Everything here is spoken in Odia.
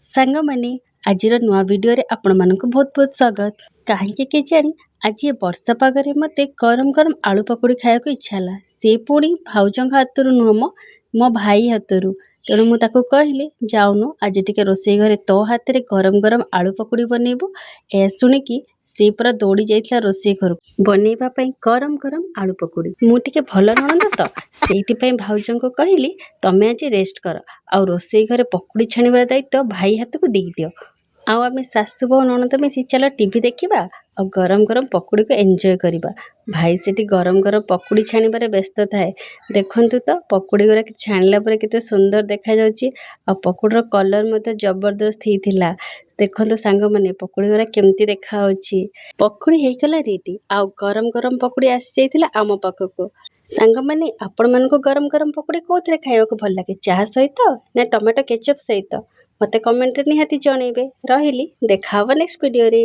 ସାଙ୍ଗମାନେ, ଆଜିର ନୂଆ ଭିଡ଼ିଓରେ ଆପଣମାନଙ୍କୁ ବହୁତ ବହୁତ ସ୍ୱାଗତ। କାହିଁକି କେଜାଣି ଆଜି ଏ ବର୍ଷା ପାଗରେ ମୋତେ ଗରମ ଗରମ ଆଳୁ ପକୁଡ଼ି ଖାଇବାକୁ ଇଚ୍ଛା ହେଲା। ସେ ପୁଣି ଭାଉଜଙ୍କ ହାତରୁ ନୁହଁ ମ, ମୋ ଭାଇ ହାତରୁ। ତେଣୁ ମୁଁ ତାକୁ କହିଲି, ଯାଉନୁ ଆଜି ଟିକେ ରୋଷେଇ ଘରେ ତୋ ହାତରେ ଗରମ ଗରମ ଆଳୁ ପକୁଡ଼ି ବନେଇବୁ। ଏହା ଶୁଣିକି ସେ ପୁରା ଦୌଡ଼ି ଯାଇଥିଲା ରୋଷେଇ ଘରକୁ ବନେଇବା ପାଇଁ ଗରମ ଗରମ ଆଳୁ ପକୁଡ଼ି। ମୁଁ ଟିକେ ଭଲ ନଣନ୍ଦ ତ, ସେଇଥିପାଇଁ ଭାଉଜଙ୍କୁ କହିଲି, ତମେ ଆଜି ରେଷ୍ଟ କର ଆଉ ରୋଷେଇ ଘରେ ପକୁଡ଼ି ଛାଣିବାର ଦାୟିତ୍ୱ ଭାଇ ହାତକୁ ଦେଇଦିଅ। ଆଉ ଆମେ ଶାଶୁ ବୋହୂ ନଣନ୍ଦ ମିଶି ଚାଲ ଟିଭି ଦେଖିବା ଆଉ ଗରମ ଗରମ ପକୁଡ଼ିକୁ ଏନ୍ଜୟ କରିବା। ଭାଇ ସେଠି ଗରମ ଗରମ ପକୁଡ଼ି ଛାଣିବାରେ ବ୍ୟସ୍ତ ଥାଏ। ଦେଖନ୍ତୁ ତ, ପକୁଡ଼ି ଗୁଡ଼ା ଛାଣିଲା ପରେ କେତେ ସୁନ୍ଦର ଦେଖାଯାଉଛି ଆଉ ପକୁଡ଼ିର କଲର୍ ମଧ୍ୟ ଜବରଦସ୍ତ ହେଇଥିଲା। ଦେଖନ୍ତୁ ସାଙ୍ଗମାନେ, ପକୁଡ଼ି ଗୁଡ଼ା କେମିତି ଦେଖାଯାଉଛି। ପକୁଡ଼ି ହେଇଗଲା ରେଡ଼ି ଆଉ ଗରମ ଗରମ ପକୁଡ଼ି ଆସିଯାଇଥିଲା ଆମ ପାଖକୁ। ସାଙ୍ଗମାନେ, ଆପଣମାନଙ୍କୁ ଗରମ ଗରମ ପକୁଡ଼ି କେଉଁଥିରେ ଖାଇବାକୁ ଭଲ ଲାଗେ, ଚାହା ସହିତ ନା ଟମାଟୋ କେଚପ୍ ସହିତ? ମୋତେ କମେଣ୍ଟରେ ନିହାତି ଜଣେଇବେ। ରହିଲି, ଦେଖା ହେବ ନେକ୍ସଟ ଭିଡ଼ିଓରେ।